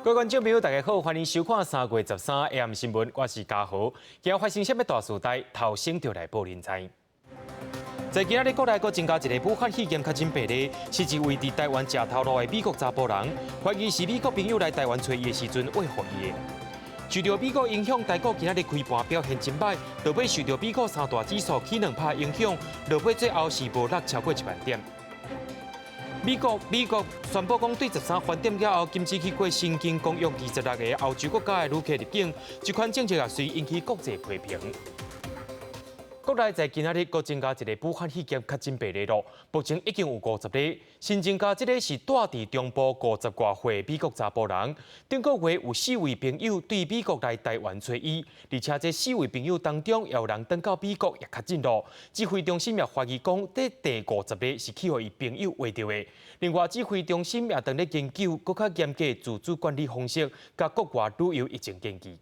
各位觀眾朋友，大家好，歡迎收看3月13 AM 新聞，我是嘉豪。今日發生啥物大事代，頭先就來報恁知。在今仔日國內閣增加一个武漢肺炎確診病例，是一位佇台灣食頭路的美國查埔人，懷疑是美國朋友來台灣揣伊的時陣餵予伊的。受著美國影響，台股今仔日開盤表現真䆀，落尾受著美國三大指數起2%影響，落尾最後是無落超過1萬點。美國宣布講，對13翻點了後，禁止去過申根公約26個歐洲國家的旅客入境，這款政策也隨引起國際批評。國內在今仔日閣增加一个武漢肺炎確診病例咯，目前已經有50個。新增加這个是蹛佇中部50外歲美國查埔人，頂個月有四位朋友對美國來台灣揣伊，而且這四位朋友當中也有人轉到美國也確診咯。指揮中心也懷疑講，這第50個是去予伊朋友秽著的。另外，指揮中心也正咧研究閣較嚴格自主管理方式，佮國外旅遊疫情建議。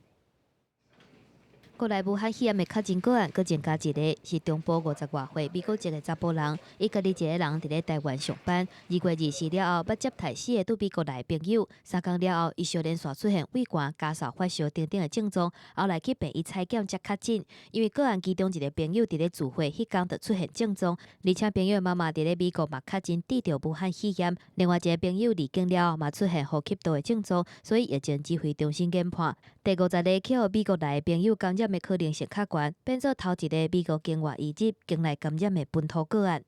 國內武漢肺炎的確診個案，閣增加一个，是中部50外歲美國籍的查埔人，伊家己一个人佇咧台灣上班。2月24了後，捌接待四个對美國來的朋友，3工了後，伊相連續出現畏寒、咳嗽、發燒等等的症狀，後來去病院採檢才確診。因為個案其中一个朋友佇咧聚會彼工就出現症狀，而且朋友的媽媽佇咧美國嘛確診得著武漢肺炎，另外一个朋友離境了後嘛出現呼吸道的症狀，所以疫情指揮中心研判，第50個去予美國來的朋友感染的可能性較懸，變做頭一个美國境外移入境內感染的本土個案。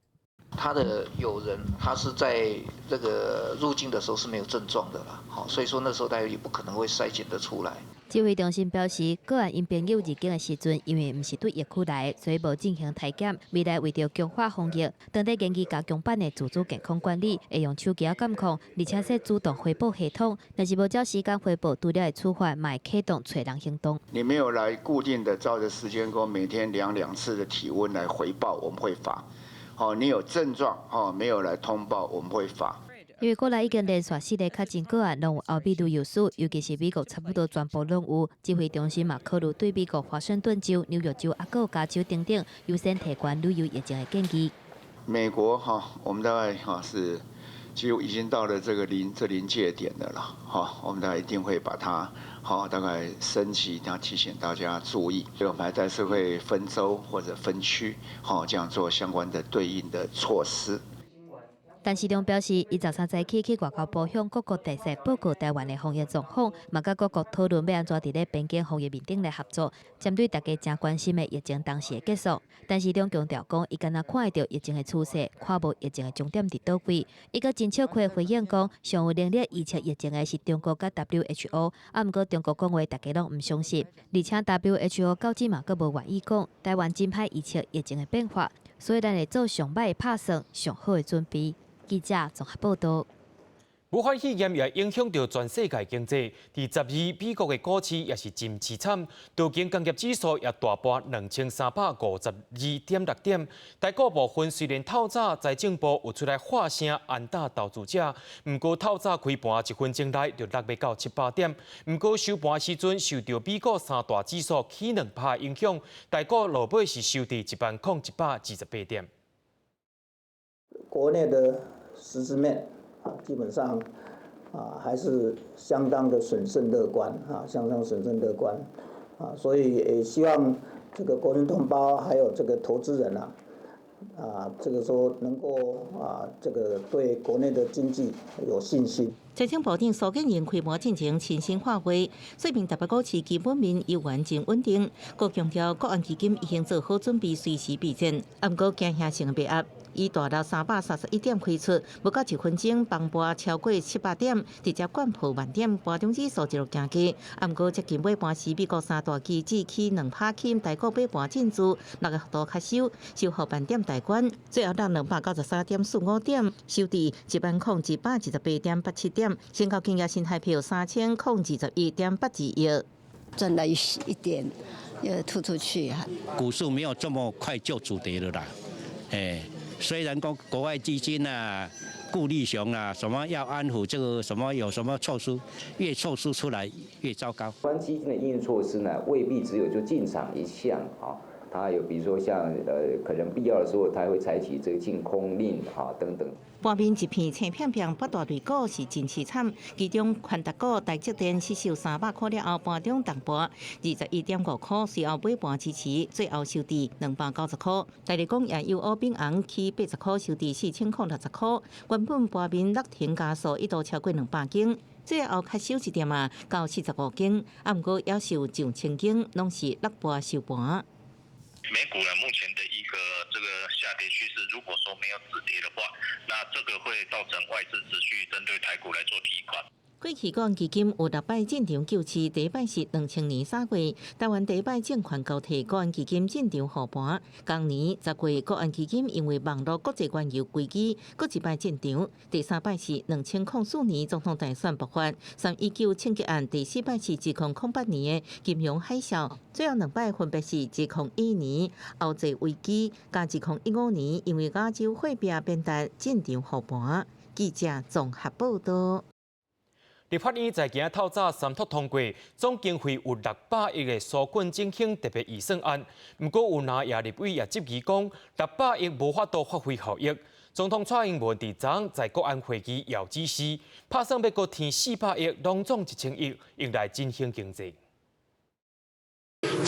他的友人，他是在這個入境的時候是沒有症狀的啦，好，所以說那時候大家也不可能會篩檢得出來。指揮中心表示，個案𪜶朋友入境的時陣，因為毋是對疫區來的，所以無進行篩檢。未來為著強化防疫，當地研究加強版的自主健康管理，會用手機仔監控，而且設主動回報系統。若是無照時間回報，除了會處罰，嘛會啟動揣人行動。你沒有來固定的照著時間，給我每天量兩次的體溫來回報，我們會罰。哦，你有症狀，哦，沒有來通報，我們會罰。因為國內已經連續四個確診個案，攏有歐美旅遊史，尤其是美國差不多全部攏有。指揮中心嘛考慮對美國華盛頓州、紐約州、抑閣有加州等等優先提懸旅遊疫情的建議。美國哈，我們大概哈是就已經到了這個臨界點的了，哈，我們大概一定會把它好大概升級，然後提醒大家注意。所以我們還是會分州或者分區，好這樣做相關的對應的措施。陳時中表示，伊13早起去外交部向各國大使報告台灣的防疫狀況，嘛佮各國討論欲按怎佇咧邊境防疫面頂來合作，針對大家誠關心的疫情當時會結束。陳時中強調講，伊敢若看會著疫情的趨勢，看無疫情的終點佇佗位。伊閣真笑虧回應講，上有能力預測疫情的是中國佮 WHO，啊，毋過中國講話大家攏毋相信，而且 WHO 到這嘛閣無願意講，台灣真歹預測疫情的變化，所以咱會做上歹的拍算，上好的準備。記者綜合報道。武漢肺炎也影響著全世界經濟。佇12，美國的股市也是真淒慘，道瓊工業指數也大跌2352.6點。台股部分雖然透早財政部有出來發聲安撫投資者，毋過透早開盤一分鐘內就落欲到700點。毋過收盤時陣受著美國三大指數起2%影響，台股落尾是收佇10,128點。國內的實質面啊，基本上啊還是相當的審慎樂觀啊，相當審慎樂觀啊，所以也希望這個國民同胞還有這個投資人啊，啊，這個說能夠啊，這個對國內的經濟有信心。財政部長蘇建榮開盤進前親身喊話，說明台北股市基本面猶原真穩定，閣強調國安基金已經做好準備，隨時備戰。毋過驚嚇性賣壓，以大落331點開出，無夠一分鐘崩盤超過700點，直接摜破萬點，盤中指數一路行低。毋過接近尾盤時，美國三大期指起2%起，台股尾盤振作，落个幅度較小，收復萬點大關，最後落293.45點，收佇10,128.87點，成交金額新台票3021.82億。賺了一點，又吐出去。股市沒有這麼快就止跌了啦，哎，雖然講國外基金啊、顧慮熊啊，什麼要安撫這個什麼有什麼措施，越措施出來越糟糕。關基金的應對措施呢，未必只有就進場一項啊。它有比如說像可能必要的時候，它會採取這個禁空令哈等等。盤面一片青片片，八大類股是真凄慘。其中，權值股台積電失守300箍了後，盤中重盤21.5箍，隨後尾盤支持，最後收佇290箍。大立光也由烏變紅起80箍，收佇4060箍。原本盤面樂天加速一度超過200間，最後較少一點仔，到45間，啊，毋過也受上千間，攏是落盤收盤。美股呢，目前的一個這個下跌趨勢，如果說沒有止跌的話，那這個會造成外資持續針對台股來做提款。過去國安基金有六擺進場救市，第一擺是2000年3月，台灣第一擺政權交替，國安基金進場護盤。同年10月，國安基金因為網路國際原油危機，閣一擺進場。第三擺是2004年總統大選爆發，319槍擊案。第四擺是2008年的金融海嘯。最後兩擺分別是2011年歐債危機，佮2015年因為亞洲貨幣貶值進場護盤。記者綜合報道。立法院在今仔透早三讀通過，總經費有600億的紓困振興特別預算案。毋過有藍營立委也質疑講，六百億無法度發揮效益。總統蔡英文佇昨在國安會議有指示，拍算欲閣添400億，攏總1000億，用來振興經濟。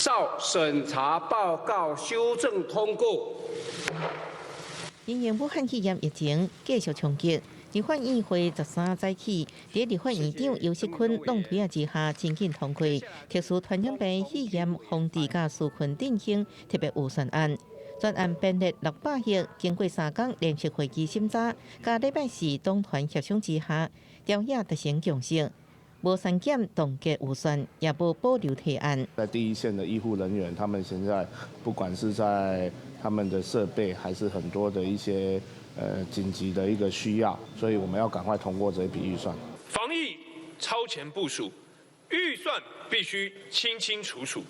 照審查報告修正通過。因應武漢肺炎疫情繼續衝擊。立法院會13早起，佇立法院長游錫堃挵推仔之下，真緊通過特殊傳染病肺炎防治佮紓困振興特別預算案。專案編列600億，經過3工聯席會議審查，佮禮拜四黨團協商之下，朝野達成共識，無刪減凍結預算，也無保留提案。在第一線的醫護人員，他們現在不管是在他們的設備，還是很多的一些緊急的一個需要，所以我們要趕快通過這一筆預算。防疫超前部署，預算必須清清楚楚，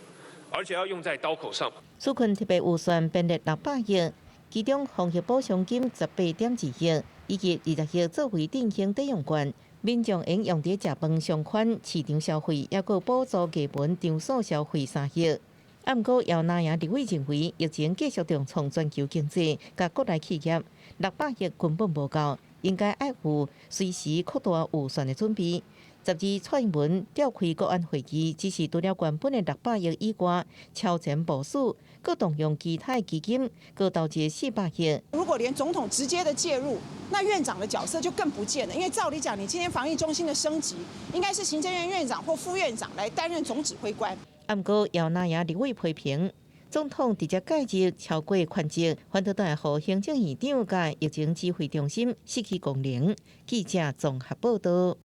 而且要用在刀口上。紓困特別預算編列600億，其中防疫補償金18.2億，以及20億作為振興抵用券，民眾會用佇食飯償款、市場消費，抑閣補助藝文場所消費3億。啊，毋過有藍營立委認為，疫情繼續重創全球經濟，佮國內企業，600億根本無夠，應該愛有隨時擴大預算的準備。12蔡英文召開國安會議，只是除了原本的六百億以外，超前部署，閣動用其他基金，閣投資400億。如果連總統直接的介入，那院長的角色就更不見了。因為照理講，你今天防疫中心的升級，應該是行政院院長或副院長來擔任總指揮官。啊，毋過有藍營立委批評，總統直接介入超過權責，反倒會予行政院長佮疫情指揮中心失去功能。記者綜合報道。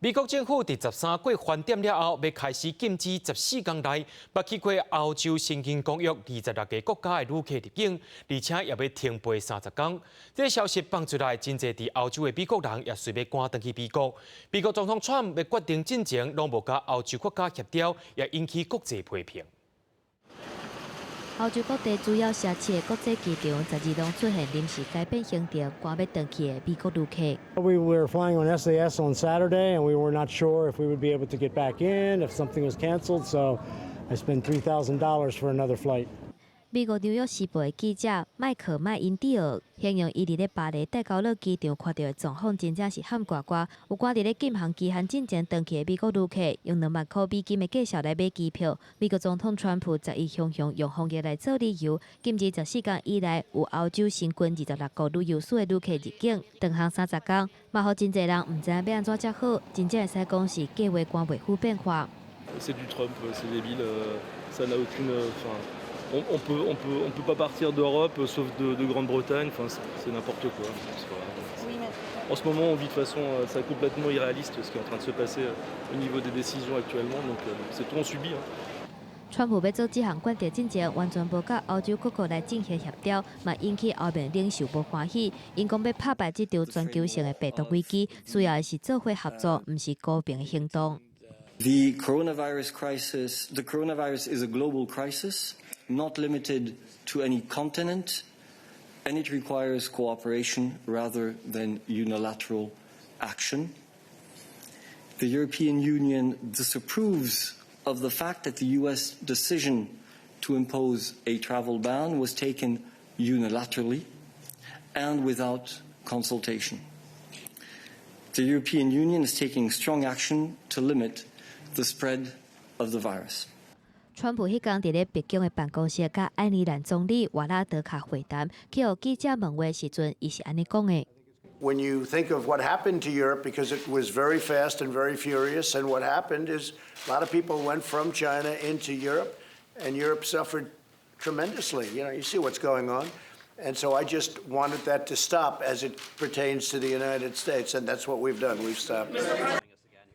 美國政府佇13過翻點了後，欲開始禁止14工內捌去過歐洲申根公約26個國家的旅客入境，而且也欲停飛30工。這個消息放出來，真濟佇歐洲的美國人也隨欲趕轉去美國。美國總統川普欲決定進前，攏無佮歐洲國家協調，也引起國際批評。歐洲各地主要城市的國際機場，12攏出現臨時改變行程、趕欲轉去的美國旅客。 We were flying on SAS on Saturday, and we were not sure if we would be able to get back in, if something was canceled. So I spent $3,000 for another flight. 美國紐約時報的記者麥克麥因蒂爾形容，伊佇咧巴黎戴高樂機場看著的狀況，真正是喊呱呱。有趕佇咧禁航期限進前轉去的美國旅客，用2萬箍美金的價數來買機票。美國總統川普11雄雄用防疫來做理由，禁止14工以來有歐洲申根26國旅遊史的旅客入境，斷航30工，嘛予真濟人毋知影欲按怎才好，真正會使講是計劃趕袂赴變化。 C'est du Trump, c'est débile, ça n'a aucune, enfin, on peut pas partir d'Europe sauf de Grande-Bretagne, enfin, c'est n'importe quoi. En ce moment, on vit de façon c'est complètement irréaliste ce qui est en train de se passer au niveau des décisions actuellement, donc c'est tout, on subit. 川普欲做這項決定進前，完全無佮歐洲各國來進行協調，嘛引起歐盟領袖無歡喜。𪜶講欲拍敗這場全球性的病毒危機，需要的是做伙合作，毋是孤兵的行動。 The coronavirus crisis, the coronavirus is a global crisis, not limited to any continent, and it requires cooperation rather than unilateral action. The European Union disapproves of the fact that the US decision to impose a travel ban was taken unilaterally and without consultation. The European Union is taking strong action to limit the spread of the virus. 川普彼工佇咧白宮的辦公室，佮愛爾蘭總理瓦拉德卡會談，去予記者問話時陣，伊是按呢講的。 When you think of what happened to Europe, because it was very fast and very furious, and what happened is a lot of people went from China into Europe, and Europe suffered tremendously. You see what's going on. And so I just wanted that to stop as it pertains to the United States, and that's what we've done. We've stopped.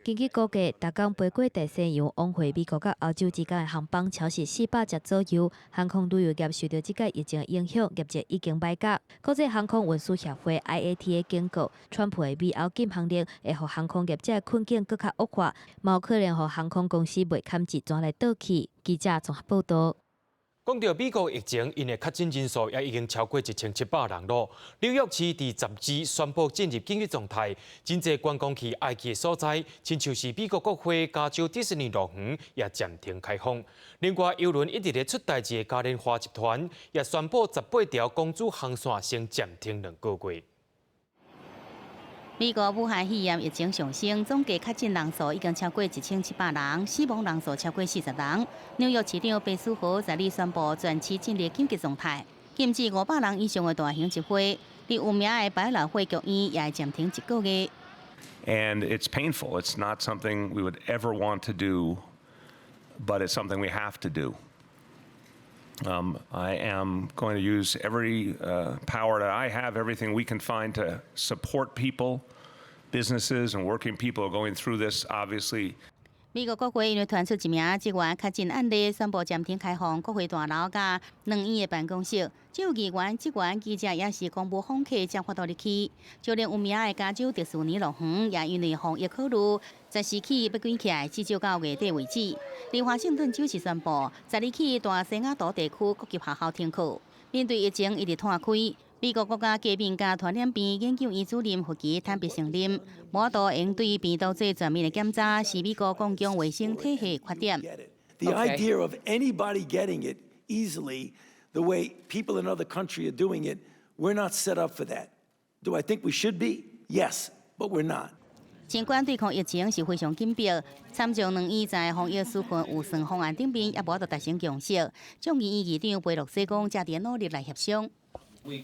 根據估計，逐工飛過大西洋往返美國佮歐洲之間的航班超過400隻左右。航空旅遊業受著這個疫情影響，業績已經歹甲。國際航空運輸協會 IATA 警告，川普的美歐禁航令會予航空業者困境閣較惡化，嘛有可能予航空公司袂堪一轉來倒去。記者綜合報導。講到美國疫情，𪜶的確診人數也已經超過1700人囉。紐約市佇12宣布進入緊急狀態，真濟觀光客愛去的所在，親像是美國國會、加州迪士尼樂園也暫停開放。另外，郵輪一直咧出代誌的嘉年華集團也宣布18條公主航線先暫停2個月。美國武漢肺炎疫情上升，總計確診人數已經超過1700人，死亡人數超過40人。紐約市長白思豪12宣布全市進入緊急狀態，禁止500人以上的大型集會。佇有名的百老匯劇院也會暫停一個月。 And it's painful. It's not something we would ever want to do, but it's something we have to do. I am going to use every power that I have, everything we can find to support people, businesses, and working people are going through this, obviously. 美國國會因為傳出一名職員確診案例，宣布暫停開放國會大樓佮兩院的辦公室。只有議員、職員、記者抑是公務訪客才有法度入去。就連有名的加州迪士尼樂園也因為防疫考慮，十時起欲關起來，至少到月底為止。佇華盛頓州是宣布，12起大西雅圖地區各級學校停課。面對疫情一直拖開，美國國家過敏佮傳染病研究院主任福奇坦白承認，無法度應對病毒做全面的檢查，是美國公共衛生體系缺點。 The idea of anybody getting it easily, the way people in other countries are doing it, we're not set up for that. Do I think we should be? Yes, but we're not. 儘管對抗疫情是非常緊迫，參眾兩院在防疫紓困預算方案頂面也無法度達成共識。眾議院議長佩洛西講，正佇努力來協商。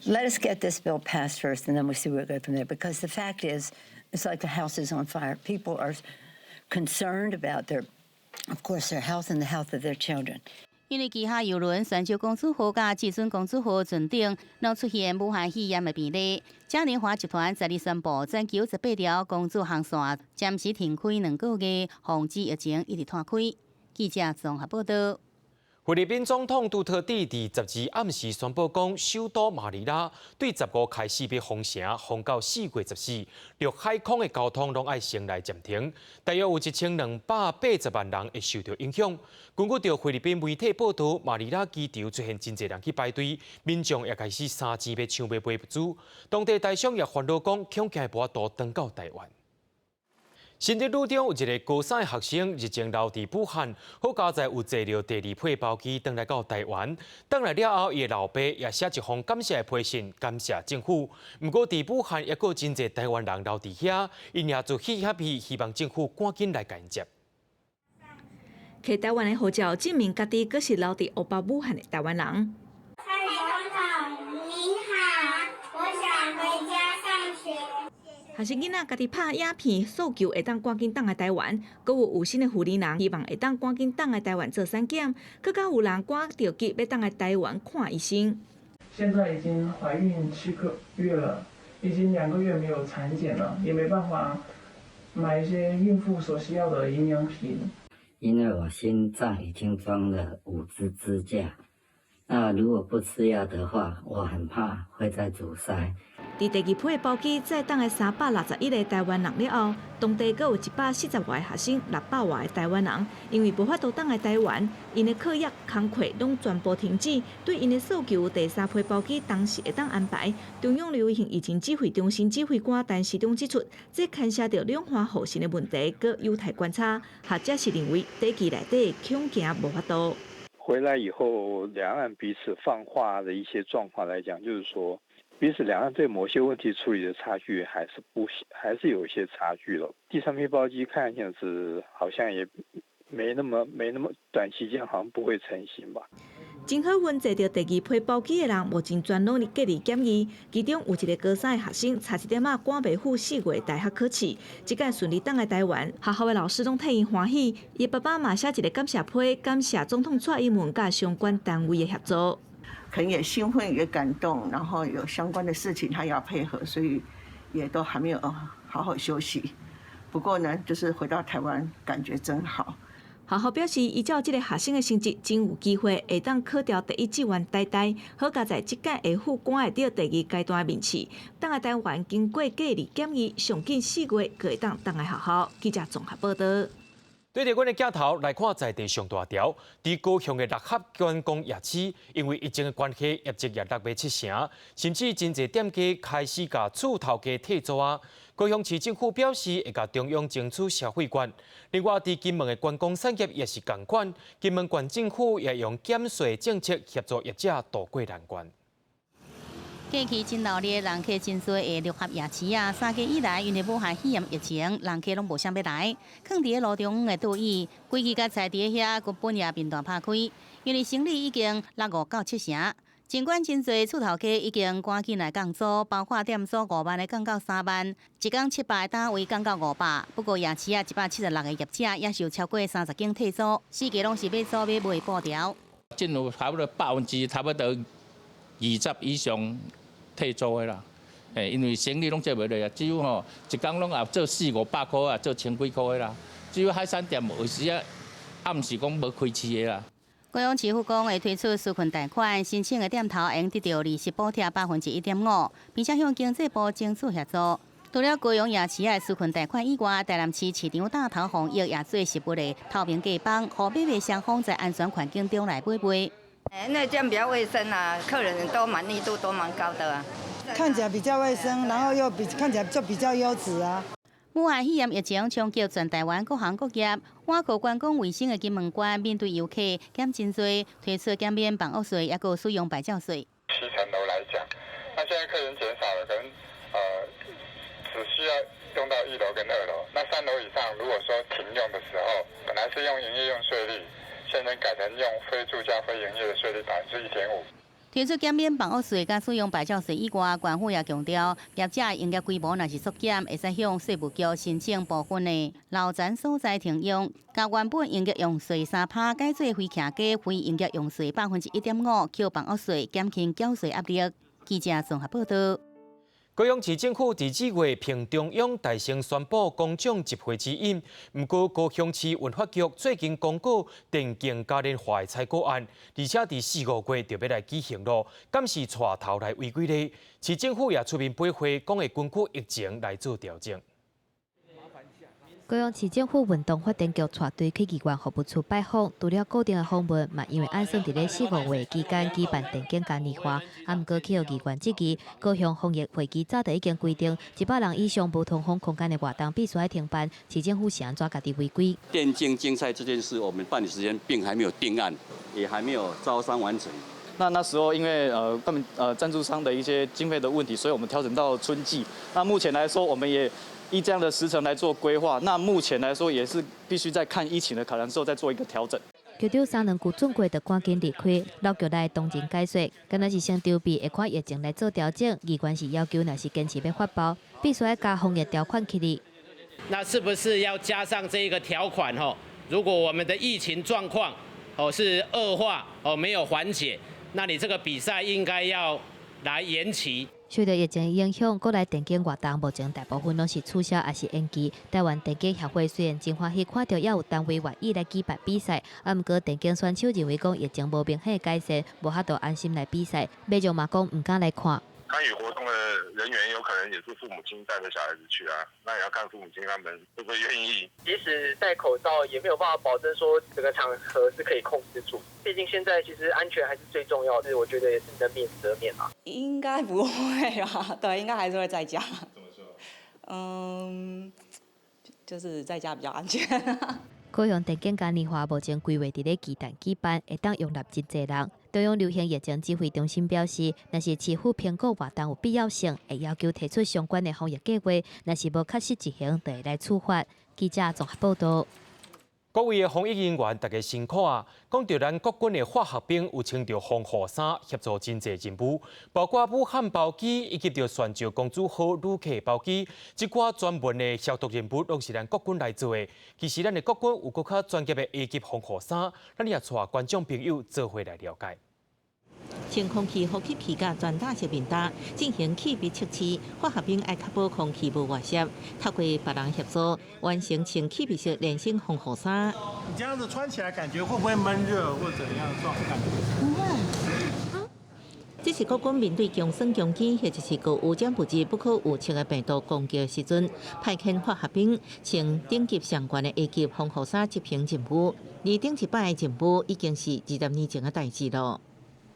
Let us get this bill passed first, and then we see where we go from there. Because the fact is, it's like the house is on fire. People are concerned about their, of course, their health and the health of their children. 因為旗下郵輪船上公主號佮至尊公主號船頂攏出現武漢肺炎的病例，嘉年華集團昨日宣布，全球18條公主航線暫時停開2個月，防止疫情一直拖開。記者綜合報導。菲律賓總統杜特蒂佇12暗時宣布講，首都馬尼拉對15開始欲封城，封到4月14，陸海空的交通攏愛先來暫停，大約有1280萬人會受著影響。根據著菲律賓媒體報導，馬尼拉機場出現真濟人去排隊，民眾也開始三更欲搶欲買物資。當地台商也煩惱講，恐驚無法度轉到台灣。新竹女中有一个高三的學生日前留佇武漢，好佳哉有坐著第二批包機轉來到台灣。轉來了後，伊的老爸也寫一封感謝的批信，感謝政府。毋過佇武漢猶閣有真濟台灣人留佇遐，𪜶也做起協議，希望政府趕緊來共𪜶接。摕台灣的護照證明家己閣是留佇湖北武漢的台灣人。蔡總統你好，我想回家上學。學生囡仔家己拍影片訴求會當趕緊轉來台灣，閣有有心的婦女人希望會當趕緊轉來台灣做產檢，閣較有人趕著急欲轉來台灣看醫生。現在已經懷孕7個月了，已經2個月沒有產檢了，也沒辦法買一些孕婦所需要的營養品。因為我心臟已經裝了5支支架，那如果不吃藥的話，我很怕會再阻塞。佇第二批的包機載轉來361個台灣人了後，當地閣有140外個學生、600外個台灣人，因為無法度轉來台灣，𪜶的課業工課攏全部停止。對𪜶的訴求，第三批包機當時會當安排。中央流行疫情指揮中心指揮官陳時中指出，這牽涉著兩岸互信的問題，閣有待觀察。學者是認為，短期內底恐驚無法度。回來以後，兩岸彼此放話的一些狀況來講，就是說彼此兩岸對某些問題處理的差距還是不還是有一些差距咯。第三批包機看樣子好像也沒那麼短期間好像不會成型吧。真好運，坐著第二批包機的人，目前全攏佇隔離檢疫。其中有一个高三的學生，差一點仔趕袂赴4月大學考試，這擺順利轉來台灣。學校的老師攏替𪜶歡喜，伊爸爸嘛寫一个感謝批，感謝總統蔡英文佮相關單位的協助。可能也興奮也感動，然後有相關的事情他要配合，所以也都還沒有好好休息。不過呢，就是回到台灣，感覺真好。學校表示，依照這个學生的成績，真有機會會當考著第一志願台大。好佳哉這屆會赴趕會著第二階段的面試，轉來台灣經過隔離檢疫，上緊4月閣會當轉來學校。記者綜合報道。對著阮的鏡頭來看，在地上大條，佇高雄的六合觀光夜市，因為疫情的關係，業績也落欲七成，甚至真濟店家開始共厝頭家退租啊。高雄市政府表示，會共中央爭取消費券。另外，佇金門的觀光產業也是仝款，金門縣政府也用減稅政策協助業者渡過難關。過去真鬧熱，人客真濟的六合夜市啊，3個月以來，因為武漢肺炎疫情，人客攏無啥欲來，囥佇咧路中央的桌椅，規支佮菜佇咧遐，根本也面彈拍開，因為生意已經落5到7成。儘管真濟厝頭家已經趕緊來降租，包括店租5萬的降到3萬，一工700的單位降到500。不過夜市啊，176個業者也是有超過30間退租，四界攏是欲租欲賣步調。進入差不多百分之差不多20以上退租的啦，欸，因為生意攏做袂落啊，只有吼一工攏也做四五百箍啊，做千幾箍的啦。只有海產店有時啊暗時講無開市的啦。高雄市府講會推出紓困貸款，申請的店頭會用得著利息補貼1.5%，並且向經濟部爭取協助。除了高雄夜市的紓困貸款以外，台南市市場大頭防疫也做實物的透明街坊，予買賣雙方在安全環境中來買賣。那這樣比較衛生啊，客人都滿意度都蠻高的啊。看起來比較衛生，然後又比看起來就比較優質啊。武漢肺炎疫情衝擊全台灣各行各業，倚靠觀光維生的金門縣面對遊客減真濟，推出減免房屋稅，抑閣使用牌照稅。7層樓來講，那現在客人減少了，可能只需要用到1樓跟2樓。那3樓以上，如果說停用的時候，本來是用營業用稅率，現在改成用非住家非營業的稅率1.5%。推出減免房屋稅佮使用牌照稅以外，縣府也強調，業者營業規模若是縮減，會使向稅務局申請部分的樓層所在停用，共原本營業用稅3%改做非徛家非營業用稅1.5%，扣房屋稅，減輕繳稅壓力。記者綜合報道。高雄市政府佇4月憑中央大聲宣布公眾集會指引，毋過高雄市文化局最近公告電競嘉年華的採購案，而且佇4、5月就欲來舉行囉，敢是帶頭來違規咧？市政府也出面回話，講會根據疫情來做調整。高雄市政府運動發展局帶隊去議員服務處拜訪，除了固定的訪問，嘛因為按算佇咧4、5月期間舉辦電競嘉年華，啊，毋過去予議員質疑，高雄防疫會議早就已經規定，100人以上無通風空間的活動必須愛停辦，市政府是按怎家己違規？電競競賽這件事，我們辦理時間並還沒有定案，也還沒有招商完成。那時候因為他們贊助商的一些經費的問題，所以我們調整到春季。那目前來說，我們也依這樣的時程來做規劃。那目前來說，也是必須在看疫情的考量之後再做一個調整。局長三兩句準過就趕緊離開，老局內當陣解說，敢若是先籌備，會看疫情來做調整。議員是要求，若是堅持欲發包，必須愛加防疫條款起嚟。那是不是要加上這個條款？吼，如果我們的疫情狀況哦是惡化哦沒有緩解，那你這個比賽應該要來延期。受著疫情影響，國內電競活動目前大部分攏是取消抑是延期。台灣電競協會雖然真歡喜看著猶有單位願意來舉辦比賽，啊，毋過電競選手認為講疫情無明顯改善，無法度安心來比賽，民眾嘛講毋敢來看。參與活動的人員有可能也是父母親帶著小孩子去啊，那也要看父母親他們會不會願意。即使戴口罩，也沒有辦法保證說整個場合是可以控制住。畢竟現在其實安全還是最重要的，我覺得也是能免則免啊。應該不會啊，對，應該還是會在家。怎麼說？嗯，就是在家比較安全。高雄電競嘉年華目前規劃佇咧巨蛋舉辦，會當容納真濟人。中央流行疫情指揮中心表示，若是市府評估活動有必要性，會要求提出相關的防疫計劃；若是無確實執行，就會來處罰。記者綜合報道。各位的防疫人員，大家辛苦啊！講著咱國軍的化學兵有穿著防護衫協助真濟任務，包括武漢包機以及著船上公主號旅客包機，這寡專門的消毒任務攏是咱國軍來做的。其實咱的國軍有閣較專業的 A 級防護衫，咱也帶觀眾朋友做伙來了解。穿空氣呼吸器佮全罩式面罩進行氣味測試，化學兵愛確保空氣無外洩，透過別人協助完成穿氣密式連身防護衫。你這樣子穿起來，感覺會不會悶熱或怎樣狀感覺？不會。這是國軍面對強酸強鹼或者是高污染物質不可預測的病毒攻擊的時陣，派遣化學兵穿等級相關的 A 級防護衫執行任務。而頂一擺的任務已經是20年前的代誌囉。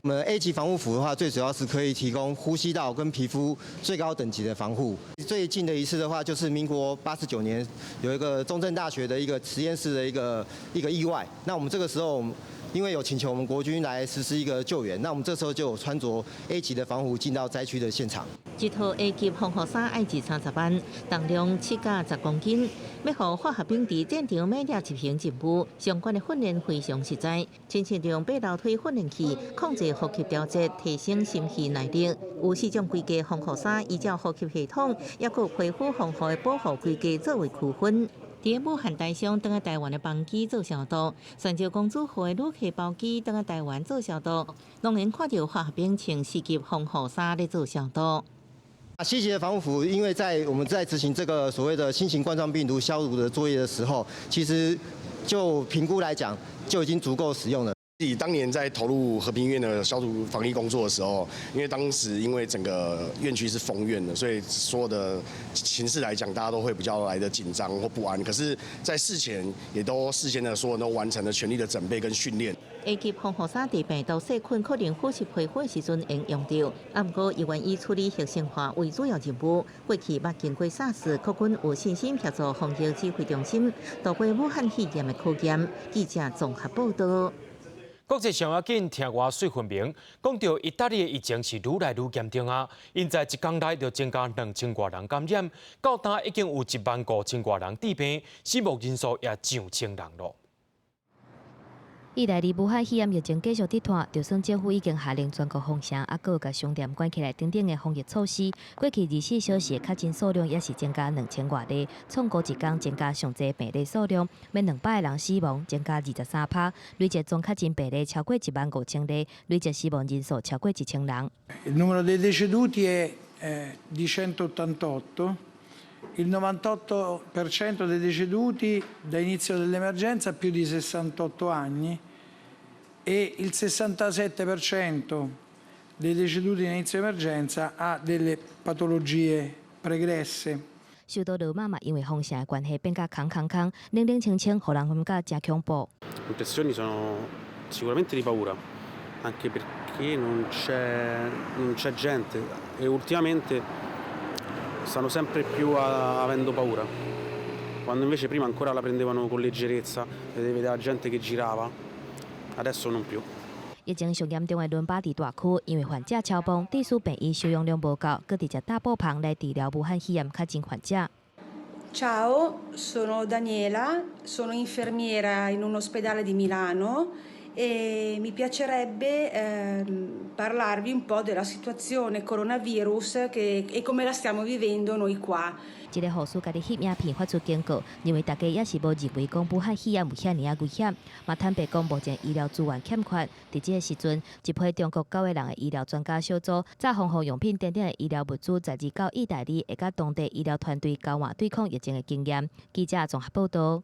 我們 A 級防護服的話，最主要是可以提供呼吸道跟皮膚最高等級的防護。最近的一次的話，就是民國89年有一個中正大學的一個實驗室的一個意外。那我們這個時候，因為有請求我們國軍來實施一個救援，那我們這時候就有穿着 A 級的防護進到災區的現場。這套 A 級防護衫愛20-30萬，重量7到10公斤，欲予化學兵佇戰場猛烈執行任務，相關的訓練非常實在。親像用爬樓梯訓練器控制呼吸調節，提升心肺耐力。有四種規格防護衫，依照呼吸系統，抑閣皮膚防護的保護規格作為區分。佇武漢台商轉來台灣的班機做消毒，船上公主號的旅客包機轉來台灣做消毒，攏會看著化學兵穿 C 級防護衫咧做消毒。 C 級的防護服，因為在我們在執行這個所謂的新型冠狀病毒消毒的作業的時候，其實就評估來講，就已經足夠使用了。自己當年在投入和平醫院的消毒防疫工作的時候，因為當時因為整個院區是封院的，所以所有的情勢來講，大家都會比較來得緊張或不安。可是，在事前也都事先的所有都完成了全力的準備跟訓練。 A 級防護衫佇病毒細菌可能腐蝕皮膚的時陣會用著，啊，毋過猶原以處理核生化為主要任務。過去捌經過 SARS，國軍有信心協助防疫指揮中心度過武漢肺炎的考驗。記者綜合報道。國際上要緊，聽我媠分明，講著義大利的疫情是愈來愈嚴重啊！𪜶在一工內就增加2000外人感染，到今已經有1萬5000外人致病，死亡人數也上千人囉。義大利武漢肺炎疫情繼續佇拖，就算政府已經下令全國封城，猶閣有共商店關起來等等的防疫措施，過去24小時的確診數量也是增加2000外例，創過一工增加上濟病例數量，欲200個人死亡，增加23%，累計總確診病例超過1萬5千例，累計死亡人數超過1000人。 Il numero dei deceduti è di 188. Il 98% dei deceduti da inizio dell'emergenza ha più di 68 anni e il 67% dei deceduti in inizio emergenza ha delle patologie pregresse. 首都羅馬嘛，因為封城的關係變甲空空空，冷冷清清，予人感覺誠恐怖。 Impressioni sono sicuramente di paura, anche perché non c'è gente e ultimamente stanno sempre più avendo paura, quando invece prima ancora la prendevano con leggerezza, vedevi la gente che girava, adesso non più. 疫情上嚴重的倫巴第大區，因為患者超爆，致使病院收容量無夠，閣直接搭布棚來治療武漢肺炎確診患者。 Ciao, sono Daniela, sono infermiera in un ospedale di Milano e mi piacerebbe parlarvi un po' della situazione coronavirus e come la stiamo vivendo noi qua. 這个護士家己翕影片發出警告，認為大家猶是無認為講武漢肺炎有遐爾仔危險，嘛坦白講目前醫療資源欠缺。佇這个時陣，一批中國九个人的醫療專家小組，載防護用品等等的醫療物資，十二到義大利，會佮當地醫療團隊交換對抗疫情的經驗。記者綜合報道。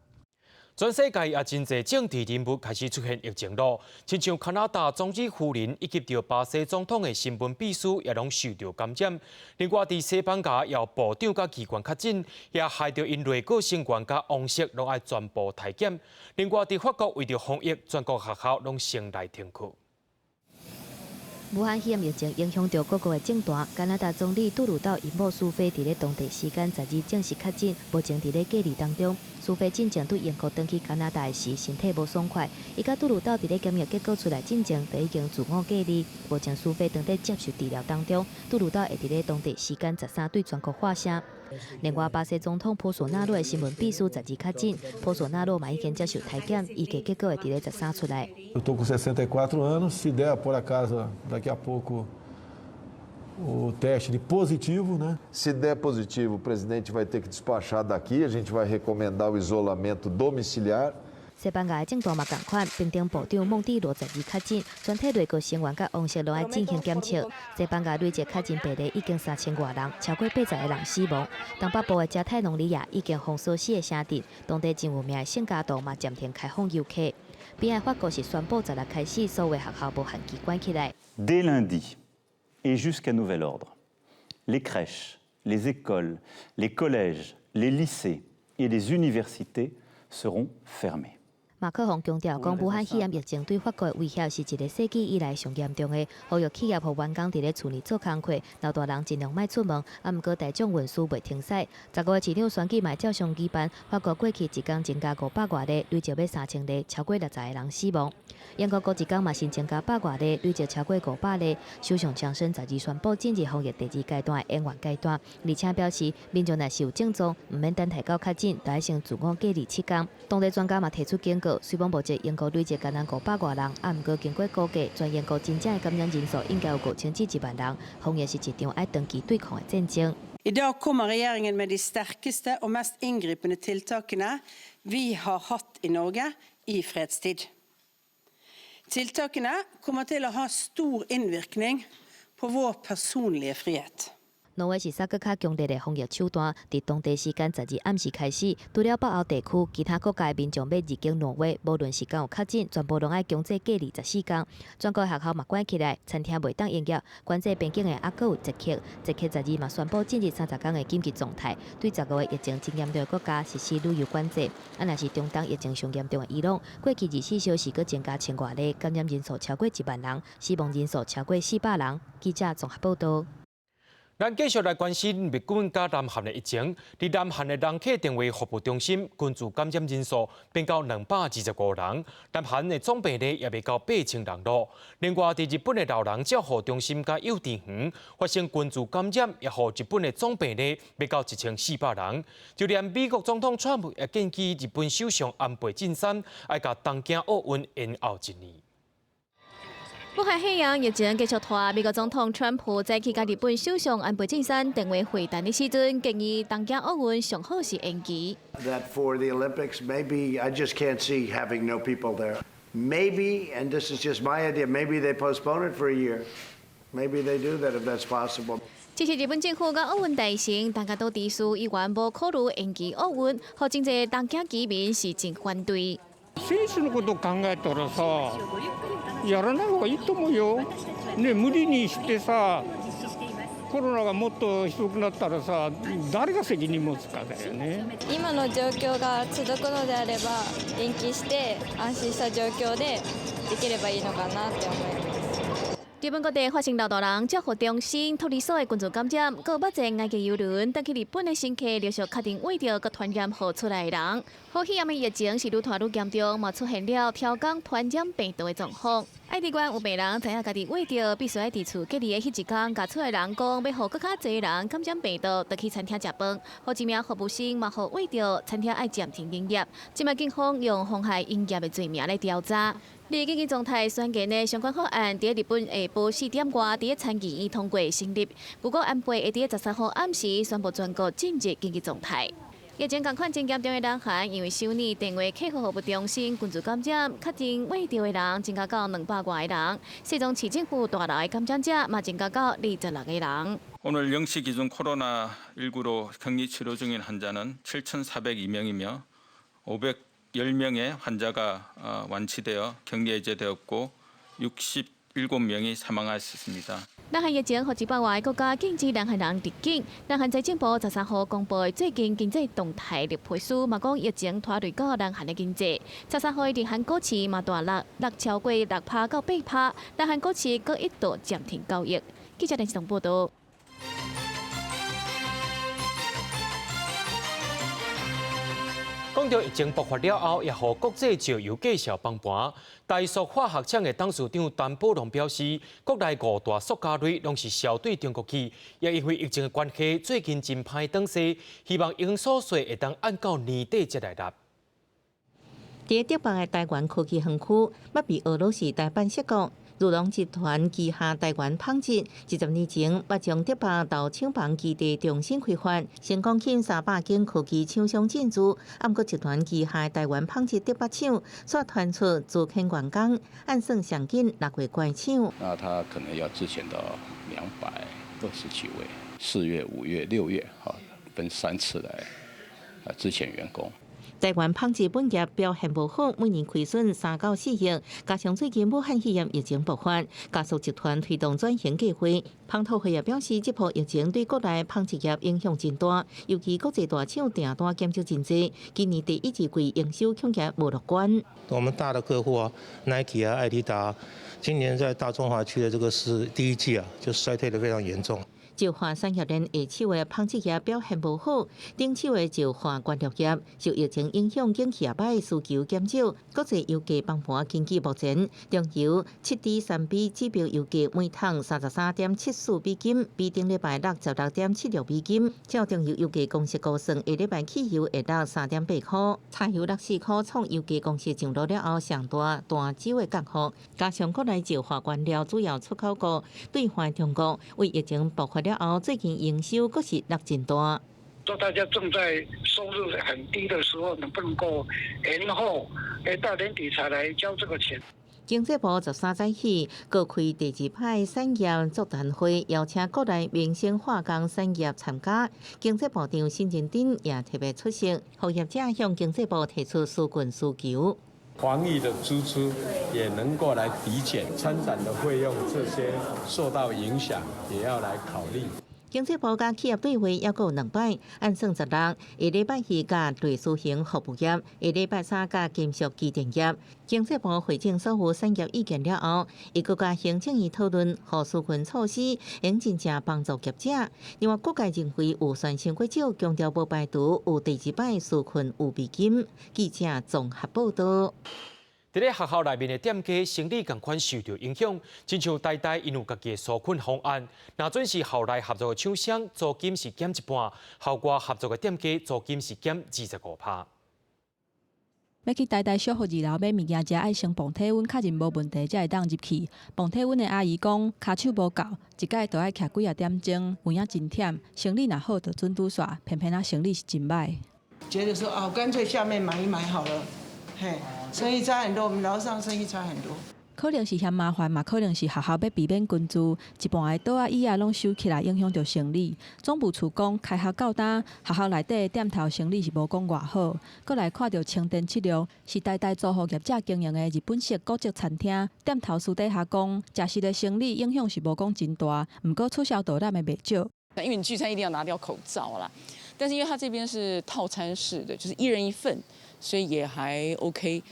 全世界也真濟政治人物開始出現疫情囉，親像加拿大總理夫人以及著巴西總統的新聞秘書也攏受著感染。另外，佇西班牙也有部長佮議員確診，也害著𪜶內閣成員佮王室攏愛全部篩檢。另外，佇法國為著防疫，全國學校攏先來停課。武漢肺炎疫情影響著各國的政壇。加拿大總理杜魯道𪜶某蘇菲佇咧當地時間12正式確診，目前佇咧隔離當中。蘇菲進前對英國轉去加拿大時，身體無爽快。伊佮杜魯道佇咧檢疫結果出來進前，就已經自我隔離。目前蘇菲當咧接受治療當中，杜魯道會佇咧當地時間13對全國發聲。另外，巴西總統波索納洛的新聞秘書12確診，波索納洛嘛已經接受體檢，預計結果會佇咧13出來。 Eu estou com 64 anos, se der por acaso daqui a pouco o teste de positivo, né? Se der positivo, o presidente vai ter que despachar daqui, a gente vai recomendar o isolamento domiciliar. 西班牙的政壇嘛仝款，兵丁部長孟蒂羅12確診，全體內閣成員佮王室攏愛進行檢測。西班牙累計確診病例已經3000外人，超過80個人死亡。東北部的加泰隆尼亞已經封鎖四個城鎮，當地真有名的聖家堂嘛暫停開放遊客。邊的法國是宣布16開始，所有學校無限期關起來。 Dès lundi et jusqu'à nouvel ordre, les crèches, les écoles, les collèges, les lycées et les universités seront fermés. 馬克宏強調講，武漢肺炎疫情對法國的威脅是一個世紀以來上嚴重的，呼籲企業予員工佇咧厝內做工課，老大人盡量莫出門。啊，毋過大眾運輸袂停駛。15個市長選舉嘛照常舉辦。法國過去一工增加500外例，累積欲3000例，超過60個人死亡。英國過一工嘛新增加百外例，累積超過500例。首相強生12宣布進入防疫第二階段的延緩階段，而且表示民眾若是有症狀，毋免等待到確診，就愛先自我隔離7工。當地專家嘛提出警告，雖罔目前英國累計感染500外人，啊，毋過經過估計，全英國真正的感染人數應該有5000至1萬人。防疫是一場愛長期對抗的戰爭。 I dag kommer regjeringen med de sterkeste og mest inngripende tiltakene vi har hatt i Norge i fredstid. Tiltakene kommer til å ha stor innvirkning på vår personlige frihet. 挪威是煞閣較強烈的防疫手段，佇當地時間12暗時開始，除了北歐地區，其他國家的民眾欲入境挪威，無論是敢有確診，全部攏愛強制隔離14工。全國學校嘛關起來，餐廳袂當營業，管制邊境的猶閣有捷克，捷克12嘛宣布進入30工的緊急狀態，對15個疫情真嚴重的國家實施旅遊管制。啊，若是中東疫情上嚴重的伊朗，過去24小時閣增加千外例，感染人數超過1萬人，死亡人數超過400人。記者綜合報道。咱繼續來關心日本佮南韓的疫情。佇南韓的人客電話服務中心，群聚感染人數變到225人，南韓的總病例也欲到8000人囉。另外，佇日本的老人照護中心佮幼稚園發生群聚感染，也予日本的總病例欲到1400人。就連美國總統川普也建議日本首相安倍晉三愛共東京奧運延後一年。武漢肺炎疫情繼續拖，美國總統川普早起佮日本首相安倍晉三電話會談的時陣，建議東京奧運上好是延期。 That for the Olympics, maybe I just can't see having no people there. Maybe, and this is just my idea, maybe they postpone it for a year. Maybe they do that if that's possible. 這是日本政府佮奧運大臣，大家都知事議員無考慮延期奧運，予真濟東京居民是真反對。選手のこと考えたらさ、やらない方がいいと思うよ。ね、無理にしてさ、コロナがもっとひどくなったらさ、誰が責任持つかだよね。今の状況が続くのであれば、延期して安心した状況でできればいいのかなって思います。日本各地發生老大人照護中心、托兒所的群聚感染，閣有百濟埃及郵輪轉去日本的乘客陸續確診秽著閣傳染予厝內的人。好肺炎的疫情是愈拖愈嚴重，嘛出現了超工傳染病毒的狀況。愛知縣有病人知影家己秽著，必須愛佇厝隔離的彼一工，共厝內人講，欲予閣較濟人感染病毒，就去餐廳食飯。予一名服務生嘛予秽著，餐廳愛暫停營業。這擺警方用妨害營業的罪名來調查。佇緊急狀態宣言的相關法案，佇日本下晡4點外，佇參議院通過成立。據講安倍會佇13號暗時宣布全國進入緊急狀態。疫情仝款真嚴重的南韓，因為首爾電話客戶服務中心群聚感染，確診秽著的人增加到200外個人。世宗市政府大樓的感染者嘛增加到26個人。 오늘 0시 기준 코로나19로 격리 치료 중인 환자는 7,402명이며 510명의 환자가 완치되어 격리 해제되었고 7명이 사망하였습니다。 南韓疫情予一百外個國家禁止南韓人入境。南韓財政部13號公布最近經濟動態綠皮書，嘛講疫情拖累到南韓的經濟。13號日韓股市嘛大落，落超過6趴到8趴。南韓股市閣一度暫停交易。記者電視報道。講到疫情爆發了後，也予國際石油價數崩盤。台塑化學廠的董事長陳寶龍表示，國內五大塑膠類攏是銷對中國去，也因為疫情的關係，最近真歹轉勢，希望營所稅會當按到年底才來納。佇德北的台灣科技園區，捌被俄羅斯大辦設國。如龍集團旗下台灣紡織，20年前捌將德北豆廠房基地重新開發，成功吸引300間科技廠商進駐。毋過集團旗下台灣紡織德北廠，煞傳出資遣員工，按算上緊6月關廠。那他可能要資遣到220幾位，4月、5月、6月，分3次來啊資遣員工。台灣紡織本業表現無好，每年虧損3到4億，加上最近武漢肺炎疫情爆發，加速集團推動轉型計劃。彭濤輝也表示，這波疫情對國內紡織業影響真大，尤其國際大廠訂單減少真濟，今年第一季營收恐驚無樂觀。我們大的客戶啊，Nike 啊、愛迪達，今年在大中華區的這個是第一季啊，就衰退得非常嚴重。石化產業鏈下手的紡織業表現無好，頂手的石化原料業受疫情影響，景氣也歹，需求減少，國際油價崩盤，根據目前中油7D3B 指標油價每桶33.74美金，比頂禮拜落16.76美金。照中油油價公式估算，下禮拜汽油會落3.8塊，柴油落4塊，創油價公式上路了後上大單周的降幅。加上國內石化原料主要出口國對華中國，為疫情爆發了後，最近營收閣是落真大。說大家正在收入很低的時候，能不能夠延後？到年底才來交這個錢。經濟部13早起，閣開第二擺產業座談會，邀請國內民生化工產業參加。經濟部長沈榮津也特別出席，予業者向經濟部提出紓困需求。防疫的支出也能夠來抵減，參展的費用這些受到影響，也要來考慮。經濟部佮企業對話猶閣有兩擺，按算16，下禮拜二佮類似型服務業，下禮拜三佮金屬機電業。經濟部匯整所有產業意見了後，會閣佮行政院討論，予紓困措施會真正幫助業者。另外，各界認為預算傷過少，強調無排除有第二擺紓困預備金。記者綜合報導。佇咧學校內面的店家生理仝款受著影響，親像台大𪜶有家己的紓困方案。若準是校內合作的廠商，租金是減一半；校外合作的店家，租金是減25%。欲去台大小學二樓買物件食，愛先磅體溫，確認無問題，才會當入去。磅體溫的阿姨講，跤手無夠，一擺就愛徛幾仔點鐘，有影真忝。生理若好，就準拄煞，偏偏啊生理是真歹。覺得說啊，乾脆下面買一買好了，嘿。生意差很多，我們樓上生意差很多。可能是嫌麻煩，嘛可能是學校欲避免群聚，一半的桌仔椅仔攏收起來，影響著生理。總務處講，開學到今，學校內底的店頭生理是無講偌好。閣來看著青田七路，是台大租予業者經營的日本式高級餐廳，店頭私底下講，食肆的生理影響是無講真大，毋過取消導覽的袂少。因為你聚餐一定要拿掉口罩啦，但是因為他這邊是套餐式的，就是一人一份，所以也還 OK。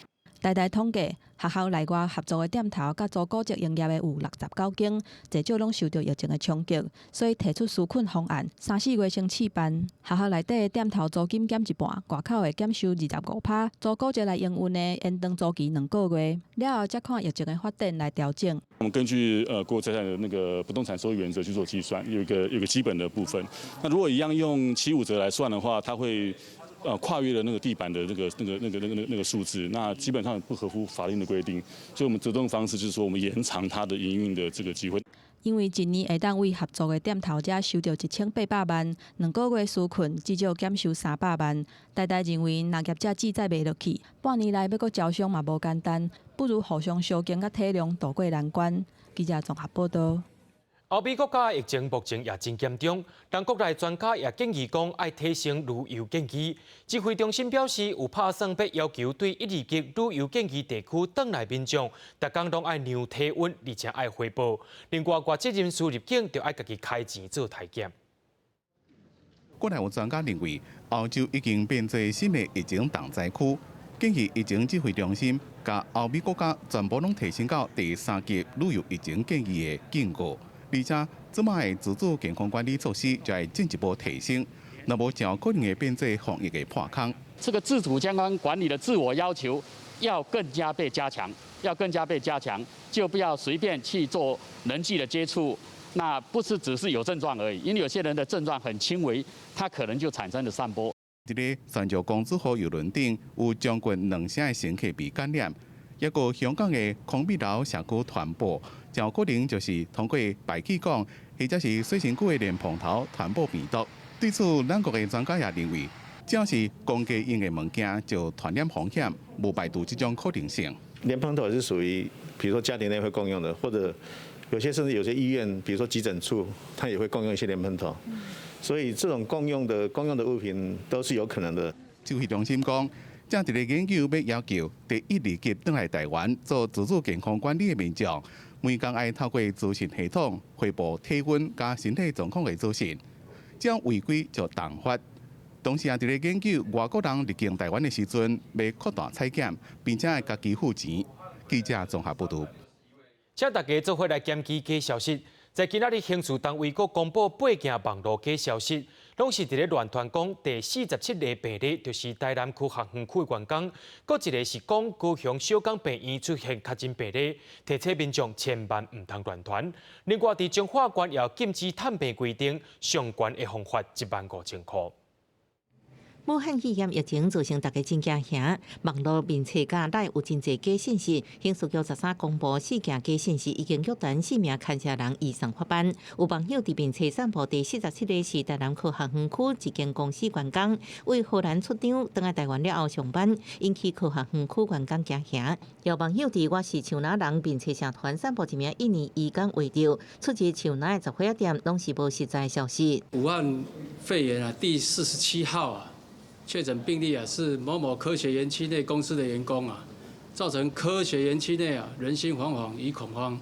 台大統計，學校內外合作的店頭，佮租古蹟營業的有69間，濟少攏受著疫情的衝擊，所以提出紓困方案，3、4月先試辦。學校內底的店頭租金減一半，外口會減收25%，租古蹟來營運的延長租期2個月，了後才看疫情的發展來調整。我們根據國有財產的那個不動產收益原則去做計算，有一個基本的部分。那如果一樣用75折來算的話，它會跨越了那個地板的那個數字，那基本上不合乎法令的規定，所以我們折中方式就是說，我們延長它的營運的這個機會。因為一年會當為合作的店頭遮收著1800萬，2個月紓困至少減收300萬。台大認為，若業者志在袂落去，半年內欲閣招商嘛無簡單，不如互相相敬佮體諒，渡過難關。記者綜合報導。歐美國家疫情目前也真嚴重，但國內專家也建議講愛提升旅遊建議。指揮中心表示，有拍算欲要求對一、二級旅遊建議地區轉來民眾，逐工攏愛量體溫，而且愛匯報。另外，外籍人士入境就愛家己開錢做體檢。國內有專家認為，歐洲已經變做新的疫情重災區，建議疫情指揮中心共歐美國家全部攏提升到第三級旅遊疫情建議的警告。而且，這擺的自主健康管理措施就會進一步提升，若無誠有可能會變做防疫的破空。這個自主健康管理的自我要求要更加被加強，要更加被加強，就不要隨便去做人際的接觸。那不是只是有症狀而已，因為有些人的症狀很輕微，他可能就產生了散播。佇咧船上公主號郵輪頂有將近2成的乘客被感染，抑閣香港的康美樓社區傳播，誠有可能就是通過排氣管或者是洗身軀的蓮蓬頭傳播病毒。對此，咱國的專家也認為，只要是公家用的物件，就傳染風險，無排除這種可能性。蓮蓬頭是屬於，比如說家庭內會共用的，或者有些甚至有些醫院，比如說急診處，它也會共用一些蓮蓬頭，所以這種共用的物品都是有可能的。指揮中心講，正佇咧研究欲要求第一、二級轉來台灣做自主健康管理的民眾，每工愛透過資訊系統匯報體溫佮身體狀況的資訊，只要違規就重罰。同時也佇咧研究外國人入境台灣的時陣，欲擴大採檢，並且會家己付錢。記者綜合報導。請大家做伙來檢舉假消息。在今仔日刑事單位閣公布八件網路假消息，攏是佇咧亂傳講第47個病例就是台南區學園區的員工，閣一個是講高雄小港病院出現確診病例，提醒民眾千萬毋通亂傳。另外，佇彰化縣也禁止探病規定，上懸會予罰15,000箍。武漢肺炎疫情造成大家真驚嚇，網路面冊佮 LINE 有真濟假信息。刑事局13公布四件假信息，已經約談四名牽涉人移送法辦。有網友佇面冊散布第四十七个是台南科學園區一間公司員工，為荷蘭出張，轉來台灣了後上班，引起科學園區員工驚嚇。有網友佇我是樹林人面冊社團散布一名印尼移工畫著，出自樹林的雜貨店，攏是無實在消息。武漢肺炎啊，第四十七號啊。確診病例啊，是某某科學園區內公司的員工啊，造成科學園區內啊人心惶惶與恐慌，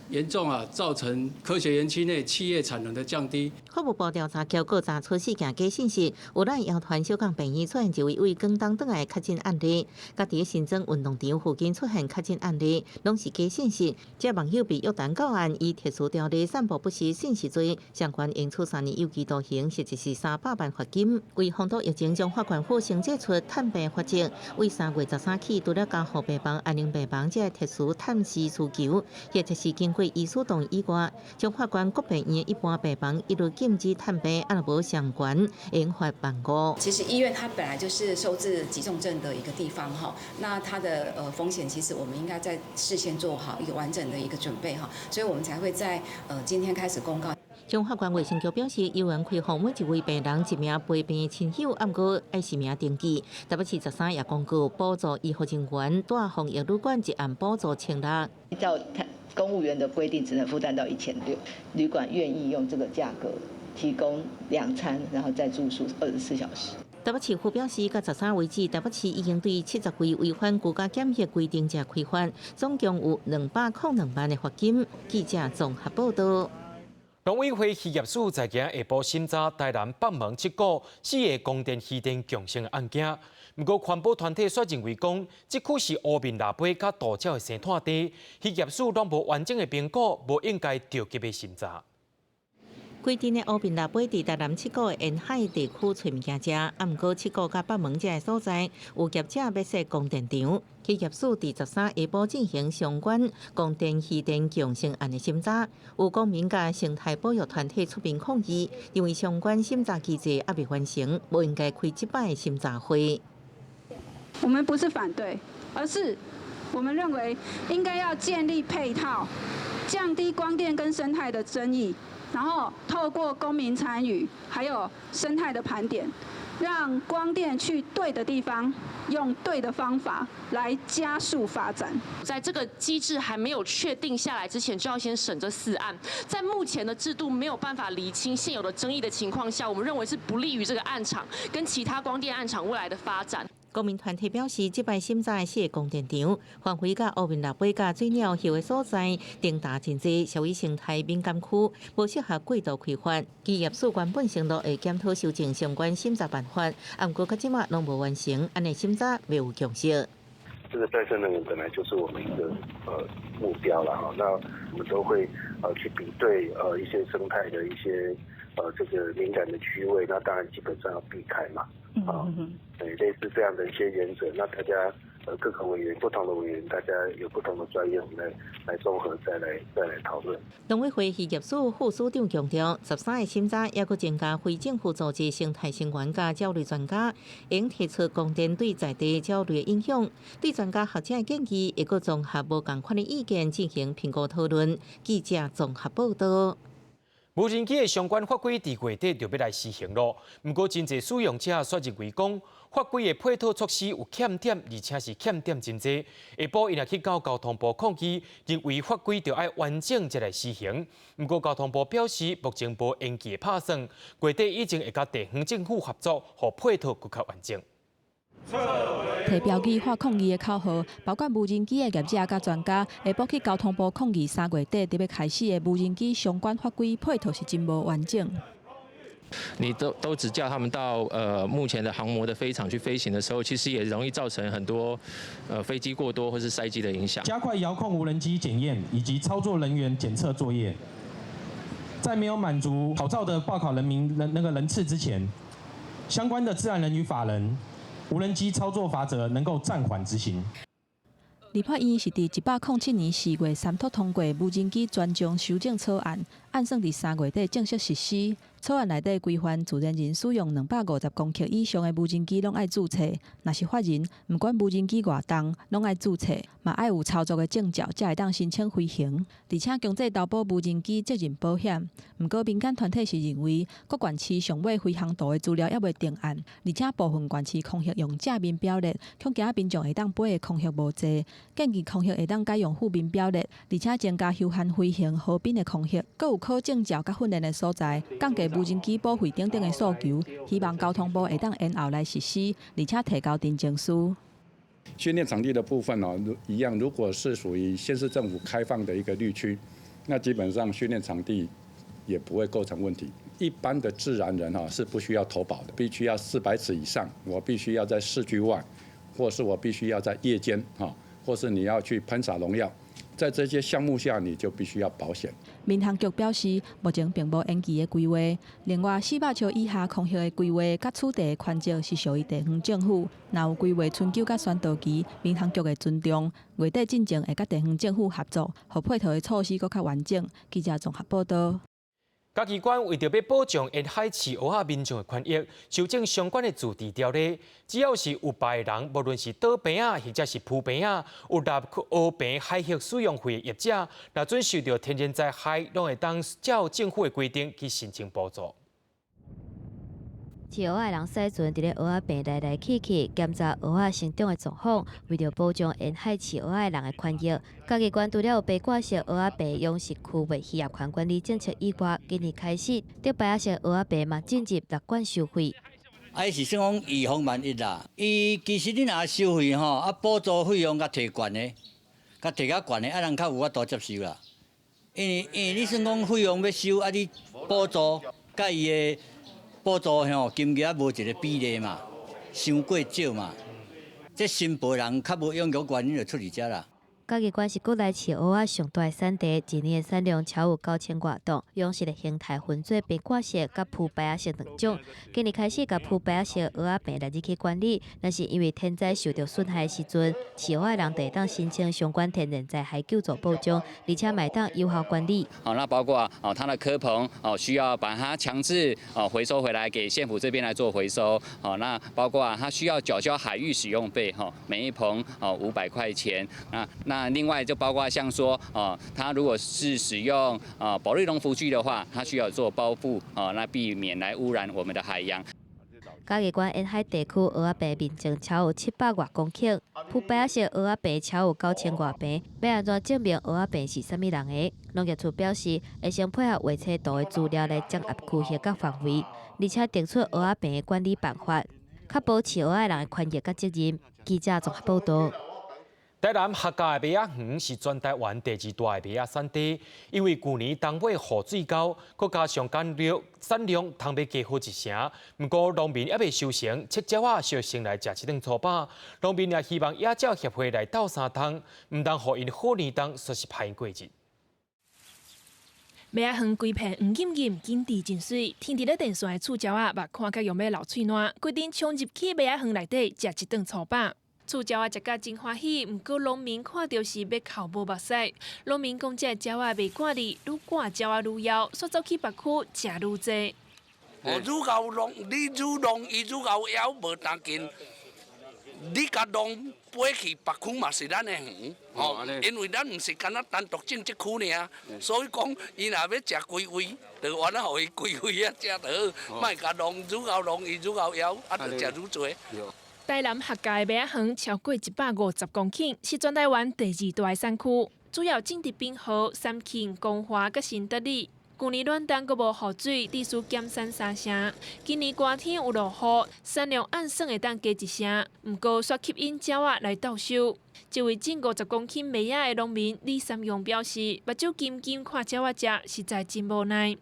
嚴重啊造成科學園區內企業產能的降低。法務部調查結果查出四件假信息，有咱謠傳小港病院出現一位為廣東轉來確診案例，佮佇新莊運動場附近出現確診案例，攏是假信息。這網友被約談告案，以特殊條例散布不實信息罪，相關應處3年有期徒刑，或者是300萬罰金。為防堵疫情，彰化縣府先祭出探病罰則，為3月13起，除了加護病房、安寧病房這特殊探視需求，或者是經過醫師同意以外，彰化縣各病院一般病房一律禁止探病，啊若無相關，應罰15,000。其實醫院它本來就是收治急重症的一個地方哈，那它的風險其實我們應該在事先做好一個完整的一個準備哈，所以我們才會在今天開始公告。彰化縣衛生局表示，醫院開放每一位病人一名陪病親友，毋過愛實名登記。台北市13也公告補助醫護人員蹛防疫旅館一暗補助1600。依照公務員的規定，只能負擔到1600，旅館願意用這個價格提供兩餐，然後再住宿24小時。台北市府表示，到13為止，台北市已經對70位違反居家檢疫規定者開罰，總共有202萬的罰金。記者綜合報道。農委會漁業署在今下晡審查台南北門七股四个光電漁電共生的案件，毋過環保團體卻認為講，這區是烏面蜊尾佮渡鳥的生態地，漁業署攏無完整的評估，無應該著急欲審查。規陣的烏面蜊尾佇台南七股的沿海地區揣物件食，啊，毋過七股佮北門這个所在有業者欲設光電場，漁業署佇13下晡進行相關光電漁電共生案的審查，有公民佮生態保育團體出面抗議，認為相關審查機制猶未完成，無應該開這擺審查會。我們不是反對，而是我們認為應該要建立配套，降低光電跟生態的爭議。然後透過公民參與，還有生態的盤點，讓光電去對的地方，用對的方法來加速發展。在這個機制還沒有確定下來之前，就要先審這四案。在目前的制度沒有辦法釐清現有的爭議的情況下，我們認為是不利於這個案場跟其他光電案場未來的發展。公民團體表示，這擺審查的四个光電場，範圍佮烏面獵尾佮水鳥棲的所在，長達真濟，屬於生態敏感區，無適合過度開發。漁業署原本承諾會檢討修正相關審查辦法，毋過到這馬攏無完成，按呢審查未有共識。這個再生能源本來就是我們一個目標啦，哈，那我們都會去比對一些生態的一些這個敏感的區位，那當然基本上要避開嘛，啊，對，類似這樣的一些原則，那大家各個委員不同的委員，大家有不同的專業，我們來綜合再來討論。農委會漁業署副署長強調，13个審查猶閣增加非政府組織生態成員佮鳥類專家，會提出光電對在地鳥類的影響。對專家學者的建議，會閣綜合無仝款的意見進行評估討論。記者綜合報道。無人機的相關法規佇月底就欲來施行囉。毋過，真濟使用者卻認為講，法規的配套措施有欠點，而且是欠點真濟。下晡𪜶也去到交通部抗議，認為法規著愛完整才來施行。毋過交通部表示，目前無延期的拍算，月底以前會佮地方政府合作，予配套閣較完整。提標語喊抗議的口號，包括無人機的業者佮專家，下晡去交通部抗議3月底就欲開始的無人機相關法規配套是真無完整。你都只叫他們到目前的航模的飛場去飛行的時候，其實也容易造成很多飛機過多或是塞機的影響。加快遙控無人機檢驗以及操作人員檢測作業，在沒有滿足考照的報考人民人那個人次之前，相關的自然人與法人無人機操作罰則能夠暫緩執行。立法院是佇107年4月三讀通過無人機專章修正草案，按算佇3月底正式實施。草案內底規範自然人使用250公克以上的無人機攏愛註冊，若是法人，毋管無人機偌重，攏愛註冊，嘛愛有操作的證照，才會當申請飛行。而且強制投保無人機責任保險。毋過民間團體是認為，各縣市上尾飛航圖的資料猶未定案，而且部分縣市空域用者民表列，恐驚民眾會當飛的空域無濟，建議空域會當改用富民表列，而且增加休閒飛行河濱的空域，閣有考證照佮訓練的所在，降低無人機保費等等的訴求，希望交通部會當延後來實施，而且提交陳情書。訓練場地的部分哦，一樣，如果是屬於縣市政府開放的一個綠區，那基本上訓練場地也不會構成問題。一般的自然人哈是不需要投保的，必須要400尺以上，我必須要在市區外，或是我必須要在夜間哈，或是你要去噴灑農藥。在這些項目下，你就必須要保險。民航局表示，目前並無延期的規劃。另外，400尺以下空域的規劃佮取締的權責是屬於地方政府。若有規劃春秋佮宣導期，民航局會尊重。月底進前會佮地方政府合作，予配套的措施閣較完整。記者綜合報道。嘉義縣為著欲保障沿海飼蚵仔民眾的權益，修正相關的自治條例。只要是有牌的人，無論是島棚仔或者是浮棚仔，有納蚵棚海域使用費的業者，若準受著天然災害，攏會當照政府的規定去申請補助。飼蚵仔的人駛船佇咧蚵仔棚來來去去，檢查蚵仔生長的狀況，為著保障沿海飼蚵仔的人的權益。嘉義縣除了有白掛式蚵仔棚養殖區域漁業權管理政策以外，今年開始，竹排仔式蚵仔棚嘛進入列管收費。啊，伊是算講預防萬一啦。伊其實你若收費吼，啊補助費用較提懸的，較提較懸的，啊人較有法度接受啦。因為你算講費用欲收，啊你補助佮伊的補助吼金額無一個比例嘛，傷過少嘛。這新埔人較無踴躍原因就出佇遮啦。嘉義縣是國內飼蚵仔上大的產地，一年的產量超有9000外噸。養殖的形態分做白掛式佮浮排仔式兩種。今年開始共浮排仔式蚵仔棚納入去管理，若是因為天災受著損害的時陣，飼蚵仔的人就會當申請相關天然災害救助保障，而且嘛會當有效管理。哦，那包括哦，它的蚵棚哦，需要把它強制哦回收回來給縣府這邊來做回收。哦，那包括它需要繳交海域使用費，哈，每一棚哦500塊錢。那那另外就包括像說哦，它如果是使用啊保麗龍浮具的話，它需要做包覆哦，那避免來污染我們的海洋。嘉義縣沿海地區蚵仔棚面積超有700外公頃，鋪白仔色蚵仔棚超有9000外坪，欲按怎證明蚵仔棚是啥物人的？農業處表示，會先配合畫冊圖的資料來掌握區域佮範圍，而且定出蚵仔棚的管理辦法，確保飼蚵仔人的權益佮責任。記者綜合報道。台南客家的麥仔園是全台灣第二大的麥仔產地，因為舊年冬尾雨水夠，閣加上產量產量通欲加好一成。毋過農民猶未收成，七鳥仔就先來食這頓粗飽。農民也希望野鳥協會來鬥相共，毋通予𪜶好年冬煞是歹過日。麥仔園規片黃金金，景緻真媠。停佇咧電線的厝鳥仔，目看甲用欲流喙瀾，規陣衝入去麥仔園內底食一頓粗飽。厝鳥仔食甲真歡喜，毋過農民看著是欲哭無目屎。農民講，這个鳥仔袂趕哩，愈趕鳥仔愈枵，煞走去別區食愈濟。哦，愈𠢕弄，你愈弄，伊愈𠢕枵，無當緊。你共弄飛去別區嘛是咱的園，吼，因為咱毋是干焦單獨種這區爾，所以講伊若欲食規位，就按呢予伊規位仔食就好，莫共弄，愈𠢕弄伊愈𠢕枵，啊，就食愈濟。台南客家的麥仔園超過150公頃，是全台灣第二大的產區，主要種佇平和、三慶、光華佮新德里。舊年暖冬閣無雨水，致使減產三成。今年寒天有落雨，產量按算會當加一成，毋過煞吸引鳥仔來鬥收。這位種50公頃麥仔的農民李三勇表示，目睭金金看鳥仔食，實在真無奈。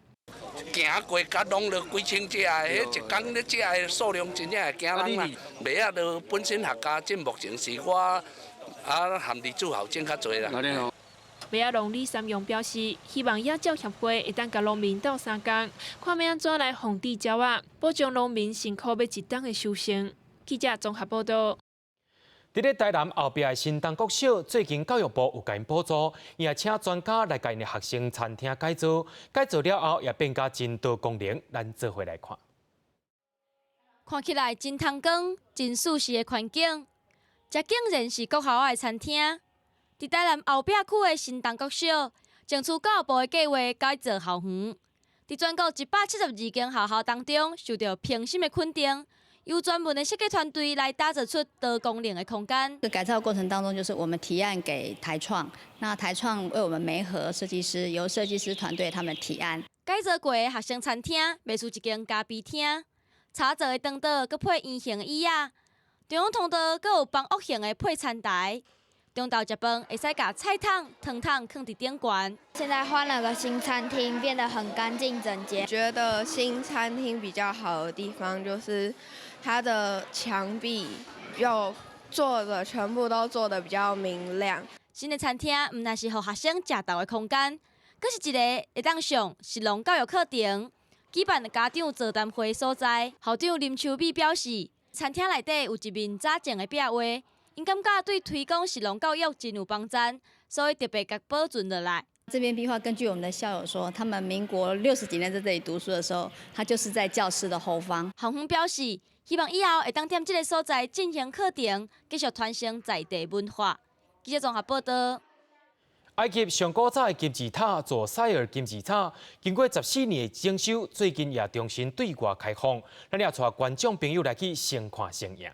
行過共弄落幾千隻，彼一工咧食的數量真正會驚人啦。麥仔都本身客家種目前是我啊含佇主校種較濟啦。麥仔農李三勇表示，希望野鳥協會會當共農民鬥相共，看欲按怎來防治鳥仔，保障農民辛苦欲一冬的收成。記者綜合報道。佇咧台南後壁的新東國小，最近教育部有共𪜶補助，也請專家來共𪜶的學生餐廳改造，改造了後也變甲真多功能，咱做伙來看。看起來真通光、真舒適的環境，這竟然是國校的餐廳。佇台南後壁區的新東國小，爭取教育部的計劃改造校園，佇全國172間學校當中，受到評審的肯定。由專門的設計團隊來打造出多功能的空間。這改造過程當中，就是我們提案給台創，那台創為我們媒合設計師，由設計師團隊他們提案。改造過的學生餐廳，賣出一間咖啡廳，插座的長桌，閣配圓形椅仔，中央通道閣有房屋型的配餐台。中晝食飯會使共菜桶、湯桶囥佇頂懸。現在換了個新餐廳，變得很乾淨整潔。覺得新餐廳比較好的地方就是它的牆壁又做的全部都做得比較明亮。新的餐廳毋但是予學生食晝的空間，閣是一个會當上食農教育課程、舉辦家長座談會所在。校長林秋美表示，餐廳內底有一面早前的壁畫。𪜶感覺對推廣食農教育真有幫助，所以特別共保存落來。這邊壁畫根據我們的校友說，他們民國60幾年在這裡讀書的時候，他就是在教室的後方。校方表示，希望以後會當踮這个所在進行課程，繼續傳承在地文化。記者綜合報道。埃及上古早的金字塔左塞爾金字塔，經過14年的整修，最近也重新對外開放。咱也帶觀眾朋友來去先看先贏。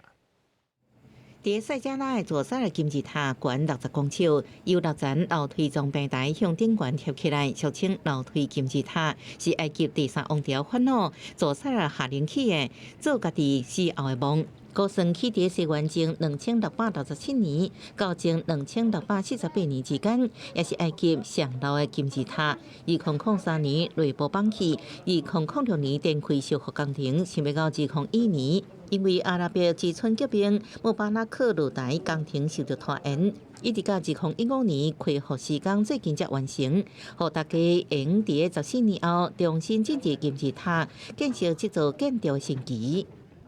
佇塞加拉的左塞爾金字塔懸60公尺，由六層樓梯狀平台向頂懸疊起來，俗稱樓梯金字塔，是埃及第三王朝法老左塞爾下令起的，做家己死後的夢。估算起佇西元前2667年到前2648年之間，也是埃及上老的金字塔。2003年內部崩去，2006年展開修復工程，想欲到2021年，因為阿拉伯之春革命，穆巴拉克落台，工程受著拖延，一直到2015年恢復施工，最近才完成，予大家會佇14年後重新進入金字塔，見識這座建築神奇。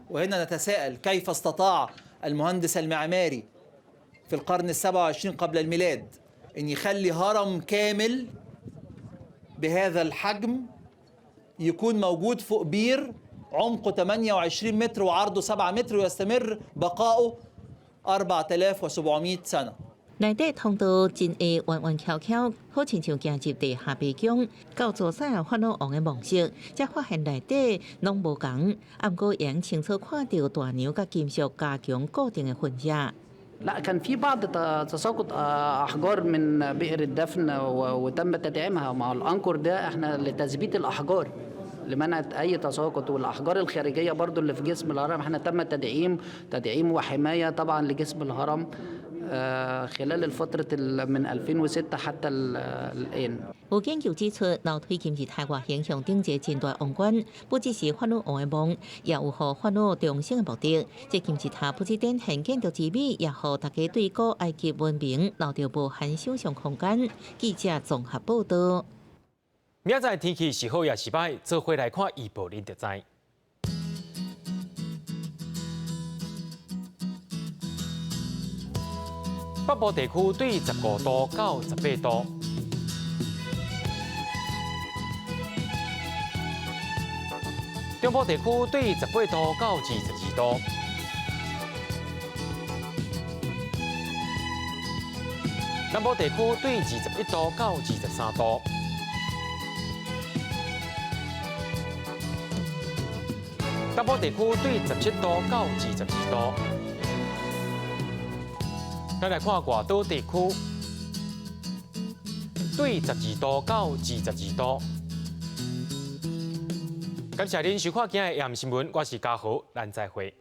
وهنا نتساءل كيف استطاع المهندس المعماري في القرن ال27 قبل الميلاد أن يخلي هرم كامل بهذا الحجم يكون موجود فوق بير عمقه 28 متر وعرضه 7 متر ويستمر بقاؤه 4700 سنة. 內底通道真會彎彎曲曲，好親像行入地下白宮。到左西亞法老王的墓室，才發現內底攏無仝，毋過會清楚看著大梁佮金屬加強固定的痕跡。 لا كان في بعض تساقط احجار من بئر الدفن وتم تدعيمها مع الانكر ده احنا لتثبيت الاحجار لمنع اي تساقط والاحجار الخارجيه برضو اللي في جسم الهرم احنا تم تدعيم وحمايه طبعا لجسم الهرم خلال الفترة من 2006 حتى الآن. 有研究指出，樓梯金字塔外形象徵一個真大王冠，不只是法老王的夢，也有予法老重生的目的。這金字塔不只展現建築之美，也予大家對古埃及文明留著無限想像空間。記者綜合報導。明仔載天氣是好抑是䆀，做伙來看預報，恁就知。北部地區對15度到18度，中部地區對18度到22度，南部地區對21度到23度，東部地區對17度到22度。咱來看外島地區，對12度到22度。感謝您收看今日的新聞，我是嘉豪，咱再會。